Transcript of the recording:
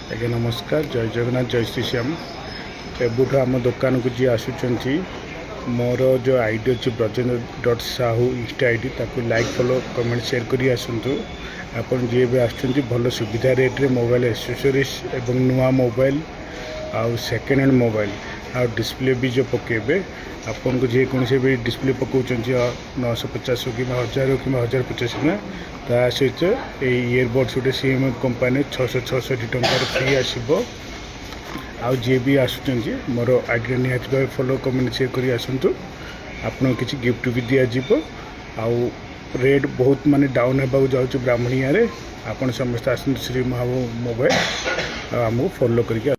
ଆଜ୍ଞା ନମସ୍କାର, ଜୟ ଜଗନ୍ନାଥ, ଜୟ ଶ୍ରୀ ଶ୍ୟାମ। ଏବେଠୁ ଆମ ଦୋକାନକୁ ଯିଏ ଆସୁଛନ୍ତି, ମୋର ଯେଉଁ ଆଇଡ଼ି ଅଛି, ବ୍ରଜେନ୍ଦ୍ର.ସାହୁ ଇନଷ୍ଟା ଆଇଡ଼ି, ତାକୁ ଲାଇକ୍, ଫଲୋ, କମେଣ୍ଟ, ସେୟାର କରି ଆସନ୍ତୁ। ଆପଣ ଯିଏ ବି ଆସୁଛନ୍ତି, ଭଲ ସୁବିଧା ରେଟ୍ରେ ମୋବାଇଲ ଆକ୍ସେସରିଜ୍ ଏବଂ ନୂଆ ମୋବାଇଲ ଆଉ ସେକେଣ୍ଡ ହ୍ୟାଣ୍ଡ ମୋବାଇଲ ଆଉ ଡିସପ୍ଲେ ବି ଯେଉଁ ପକାଇବେ, ଆପଣଙ୍କୁ ଯେକୌଣସି ବି ଡିସପ୍ଲେ ପକାଉଛନ୍ତି, 950 କିମ୍ବା 1000 କିମ୍ବା 1050 ଟଙ୍କା, ତା ସହିତ ଏଇ ଇୟରବଡ଼୍ସ ଗୋଟେ ସିଏମ୍ କମ୍ପାନୀ 666 ଟଙ୍କାର ଫ୍ରି ଆସିବ। ଆଉ ଯିଏ ବି ଆସୁଛନ୍ତି, ମୋର ଆଇଡ଼ିଟା ନିହାତି ଭାବେ ଫଲୋ, କମେଣ୍ଟ, ସେୟାର କରି ଆସନ୍ତୁ। ଆପଣଙ୍କୁ କିଛି ଗିଫ୍ଟ ବି ଦିଆଯିବ। ଆଉ ରେଟ୍ ବହୁତ ମାନେ ଡାଉନ୍ ହେବାକୁ ଯାଉଛି ବ୍ରାହ୍ମଣିଆରେ। ଆପଣ ସମସ୍ତେ ଆସନ୍ତୁ ଶ୍ରୀ ମହାବାହୁ ମୋବାଇଲ ଆଉ ଆମକୁ ଫଲୋ କରିକି।